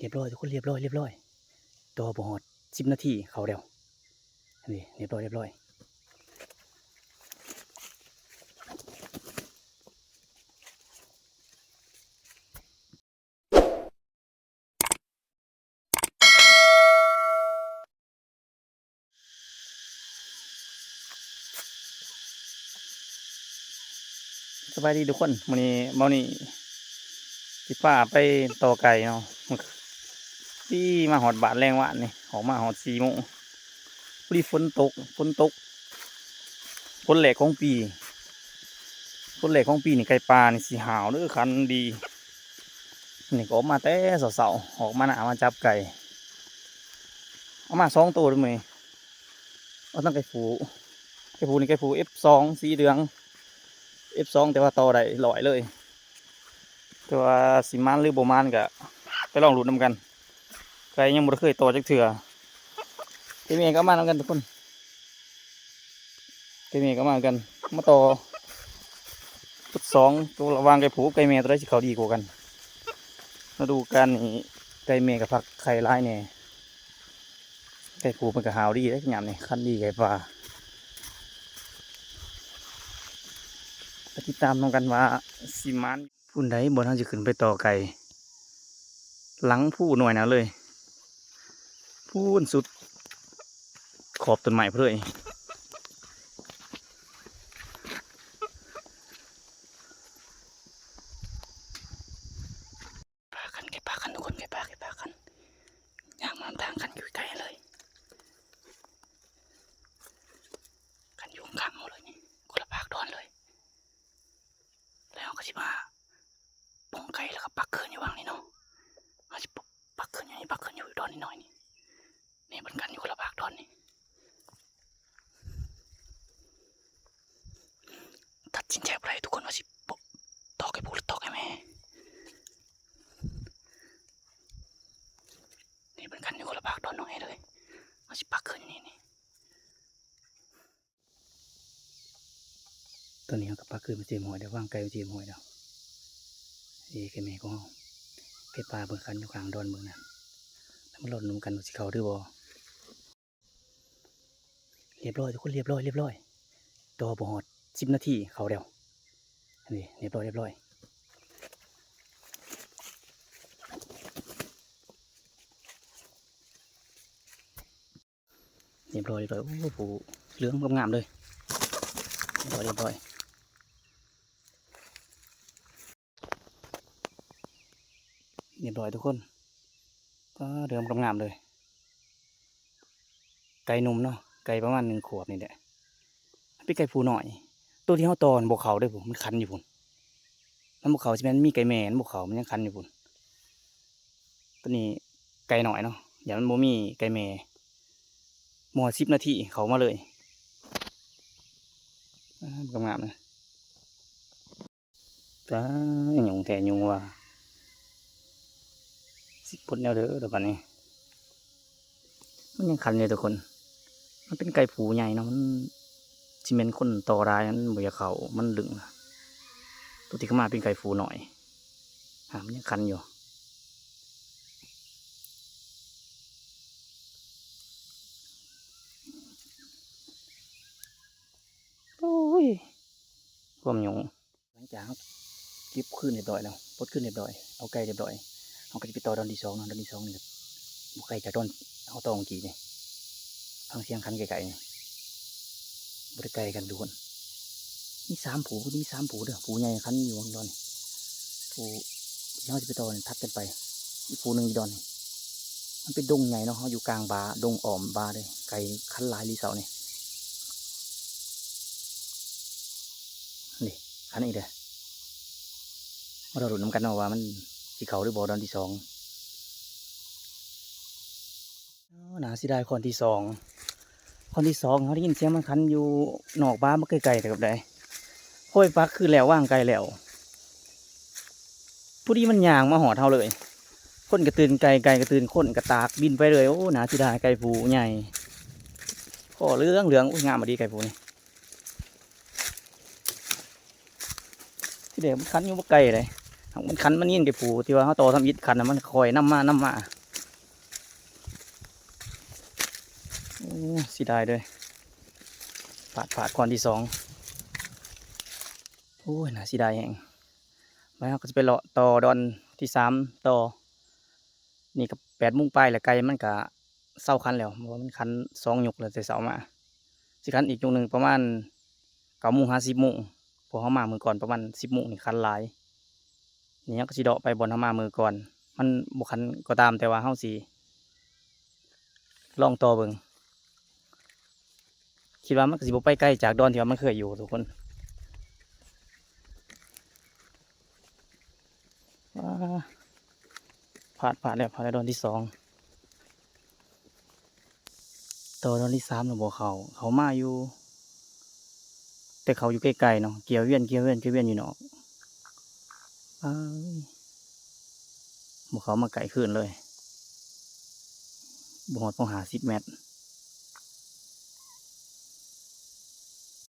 ຮຽບຮ້ອຍທຸກຄົນ ຮຽບຮ້ອຍ ຮຽບຮ້ອຍ ຕໍ່ບໍ່ຮອດສິບນາທີເຂົ້າແລ້ວ ນີ້ ຮຽບຮ້ອຍ ຮຽບຮ້ອຍ. ສະບາຍດີທຸກຄົນ ມື້ນີ້ເບົານີ້ຊິພາໄປຕໍ່ໄກ່ເນາະ ດີມາຮອດບ້ານແລງວານນີ້ ອອກມາຮອດສີ່ໂມງ ພໍດີຝົນຕົກ ຝົນຕົກ ຝົນແລກຂອງປີ ຝົນແລກຂອງປີນີ້ ໄກ່ປ່ານີ້ຊິຫ້າວເດີ ຄັນດີ. ນີ້ກໍອອກມາແຕ່ເຊົ້າໆ ອອກມານາມາຈັບໄກ່ ເອົາມາສອງໂຕເດີມື້ນີ້ ເອົາທັງໄກ່ຜູ້ ໄກ່ຜູ້ນີ້ ໄກ່ຜູ້ເອັຟສອງ ສີເຫຼືອງ ເອັຟສອງ ແຕ່ວ່າຕໍ່ໄດ້ຮ້ອຍເລີຍ ແຕ່ວ່າຊິໝານຫຼືບໍ່ໝານກະໄປລອງລຸ້ນນຳກັນ ໄກ່ຍັງບໍ່ໄດ້ເຄີຍຕໍ່ຈັກເທື່ອ ໄກ່ແມ່ກໍເອົາມານຳກັນທຸກຄົນ. ໄກ່ແມ່ກໍມາຄືກັນ ມາຕໍ່ທົດສອງ ໂຕລະຫວ່າງໄກ່ຜູ້ກັບໄກ່ແມ່ ໂຕໃດຊິເຂົ້າດີກວ່າກັນ. ລະດູການນີ້ໄກ່ແມ່ກໍຟັກໄຂ່ຫຼາຍແດ່ ໄກ່ຜູ້ມັນກໍຫ້າວດີເດ້ຍາມນີ້ ຄັນດີໄກ່ປ່າ ໄປຕິດຕາມນຳກັນວ່າຊິໝານ. ພຸ້ນໃດບ່ອນເຮົາຊິຂຶ້ນໄປຕໍ່ໄກ່ ຫຼັງພູໜ່ວຍນັ້ນເລີຍ ພຸ້ນສຸດຂອບຕົ້ນໄມ້ພຸ້ນເລີຍ. ປາກັນ ໄກ່ປາກັນທຸກຄົນ ໄກ່ປາ ໄກ່ປາກັນ ຍ່າງມານຳທາງກັນຢູ່ໄກເລີຍ ກັນຢູ່ຂ້າງເຮົາເລີຍນີ້ ຄົນລະພາກດອນເລີຍ. ແລ້ວເຮົາກໍຊິມາປົງໄກ່ ແລ້ວກໍປັກຄືນຢູ່ຫວ່າງນີ້ເນາະ ເຮົາຊິປັກ ປັກຄືນຢູ່ນີ້ ປັກຄືນຢູ່ດອນນ້ອຍໆນີ້ ນີ້ເພິ່ນກັນຢູ່ຄົນລະພາກດອນນີ້ ຕັດສິນໃຈບໍ່ໄດ້ທຸກຄົນວ່າຊິ ຕໍ່ໄກ່ຜູ້ຫຼືຕໍ່ໄກ່ແມ່ ນີ້ເພິ່ນກັນຢູ່ຄົນລະພາກດອນນ້ອຍເລີຍ ເຮົາຊິປັກຄືນຢູ່ນີ້ນີ້. ຕອນນີ້ເຮົາກໍປັກຄືນມາເຕັມຫ້ອຍແລ້ວ ວາງໄກ່ມາເຕັມຫ້ອຍແລ້ວ ເອີ ໄກ່ແມ່ຂອງເຮົາ ໄກ່ປ່າເບິ່ງຄັນຢູ່ຂ້າງດອນເບິ່ງນະ ແລ້ວມາລໍລຸ້ນນຳກັນວ່າຊິເຂົ້າຫຼືບໍ່. ຮຽບຮ້ອຍທຸກຄົນ ຮຽບຮ້ອຍ ຮຽບຮ້ອຍ ຕໍ່ບໍ່ຮອດສິບນາທີເຂົ້າແລ້ວ ນີ້ ຮຽບຮ້ອຍ ຮຽບຮ້ອຍ. ຮຽບຮ້ອຍ ຮຽບຮ້ອຍ ໂອ້ ຜູ້ເຫຼືອງງາມໆເລີຍ ຮຽບຮ້ອຍ ຮຽບຮ້ອຍ ຮຽບຮ້ອຍທຸກຄົນ ປ້າ ເຫຼືອງງາມໆເລີຍ ໄກ່ໜຸ່ມເນາະ ໄກ່ປະມານໜຶ່ງຂວບນີ້ແຫຼະ ເປັນໄກ່ຜູ້ນ້ອຍ ໂຕທີ່ເຮົາຕໍ່ມັນບໍ່ເຂົ້າເດ້ ມັນຄັນຢູ່ພຸ້ນ ມັນບໍ່ເຂົ້າ ຊິແມ່ນມີໄກ່ແມ່ ມັນບໍ່ເຂົ້າ ມັນຍັງຄັນຢູ່ພຸ້ນ. ໂຕນີ້ໄກ່ນ້ອຍເນາະ ຢ້ານມັນບໍ່ມີໄກ່ແມ່ ບໍ່ຮອດສິບນາທີເຂົ້າມາເລີຍ ງາມໆນະ ຕາຍ ຍຸງແທ້ຍຸງວ່າ ຊິປົດແນວເດີລະບາດນີ້. ມັນຍັງຄັນຢູ່ທຸກຄົນ ມັນເປັນໄກ່ຜູ້ໃຫຍ່ເນາະ ມັນຊິແມ່ນຄົນຕໍ່ຫຼາຍ ມັນບໍ່ຢາກເຂົ້າ ມັນດຶງ ໂຕທີ່ເຂົ້າມາເປັນໄກ່ຜູ້ນ້ອຍ ຫາ ມັນຍັງຄັນຢູ່ ໂອ້ຍ ຄວາມຫຍຸ້ງ. ຫຼັງຈາກເຮົາເກັບຄືນຮຽບຮ້ອຍແລ້ວ ປົດຄືນຮຽບຮ້ອຍ ເອົາໄກ່ຮຽບຮ້ອຍ ເຮົາກໍຈະໄປຕໍ່ດອນທີສອງເນາະ ດອນທີສອງນີ້ກໍບໍ່ໄກຈາກດອນເຮົາຕໍ່ເມື່ອກີ້ນີ້ ຟັງສຽງຄັນໄກໆນີ້ ບໍ່ໄດ້ໄກກັນທຸກຄົນ ມີສາມຜູ້ ມີສາມຜູ້ເດີ ຜູ້ໃຫຍ່ຄັນຢູ່ດອນນີ້ ຜູ້ທີ່ເຮົາຊິໄປຕໍ່ນີ້ຖັດກັນໄປ ອີກຜູ້ໜຶ່ງຢູ່ດອນນີ້ ມັນເປັນດົງໃຫຍ່ເນາະ ເຮົາຢູ່ກາງປ່າ ດົງອ້ອມປ່າເດ້ ໄກ່ຄັນຫຼາຍລີ້ເສົານີ້. ນີ້ ຄັນອີກເດີ ມາລໍລຸ້ນນຳກັນເນາະວ່າມັນຊິເຂົ້າຫຼືບໍ່ດອນທີສອງ. ເອີ ໜ້າເສຍດາຍຄອນທີສອງ ຄອນທີສອງ ເຮົາໄດ້ຍິນສຽງມັນຄັນຢູ່ນອກປ່າມາໄກໆເຕີບໃດ ພໍໄປປັກຄືນແລ້ວ ວາງໄກ່ແລ້ວ ພໍດີມັນຍ່າງມາຮອດເຮົາເລີຍ ຄົນກໍຕື່ນໄກ່ ໄກ່ກໍຕື່ນຄົນ ກະຕາກບິນໄປເລີຍ. ໂອ້ ໜ້າເສຍດາຍ ໄກ່ຜູ້ໃຫຍ່ ຄໍເຫຼືອງໆ ໂອ້ຍ ງາມອີ່ຫຼີໄກ່ຜູ້ນີ້. ທີແລກມັນຄັນຢູ່ບໍ່ໄກເດ້ ເ ມັນຄັນ ມັນຍິງແຕ່ຜູ້ທີ່ວ່າເຮົາຕໍ່ທຳອິດຄັນນະ ມັນຄ່ອຍນຳມາ ນຳມາ. ໂອ້ ເສຍດາຍເດີ້ ພາດ ພາດກ້ອນທີສອງ. ໂອ້ຍ ໜ້າເສຍດາຍແຮງ. ບາດເຮົາກໍຊິໄປເລາະຕໍ່ດອນທີສາມຕໍ່. ນີ້ກໍແປດໂມງປາຍແລ້ວ ໄກ່ມັນກໍເຊົາຄັນແລ້ວ ເພາະວ່າມັນຄັນສອງຍົກແລ້ວແຕ່ເຊົ້າມາ. ຊິຄັນອີກຍົກໜຶ່ງປະມານເກົ້າໂມງຫາສິບໂມງ ເພາະເຮົາມາມື້ກ່ອນປະມານສິບໂມງນີ້ຄັນຫຼາຍ. ນີ້ເຮົາກໍຊິເລາະໄປບ່ອນເຮົາມາມື້ກ່ອນ ມັນບໍ່ຄັນກໍຕາມ ແຕ່ວ່າເຮົາຊິລອງຕໍ່ເບິ່ງ. ຄິດວ່າມັນກໍຊິບໍ່ໄປໄກຈາກດອນທີ່ວ່າມັນເຄີຍຢູ່ທຸກຄົນ. ວ້າ ພາດ ພາດແລ້ວ ພາດແລ້ວດອນທີສອງ. ຕໍ່ດອນທີສາມແລ້ວບໍ່ເຂົ້າ ເຂົ້າມາຢູ່ ແຕ່ເຂົ້າຢູ່ໄກໆເນາະ ກຽວວຽນ ກຽວວຽນ ກຽວວຽນຢູ່ນອກ. ອ້າຍ ບໍ່ເຂົ້າມາໃກ້ຄືນເລີຍ ບໍ່ຮອດພຽງຫ້າສິບແມັດ.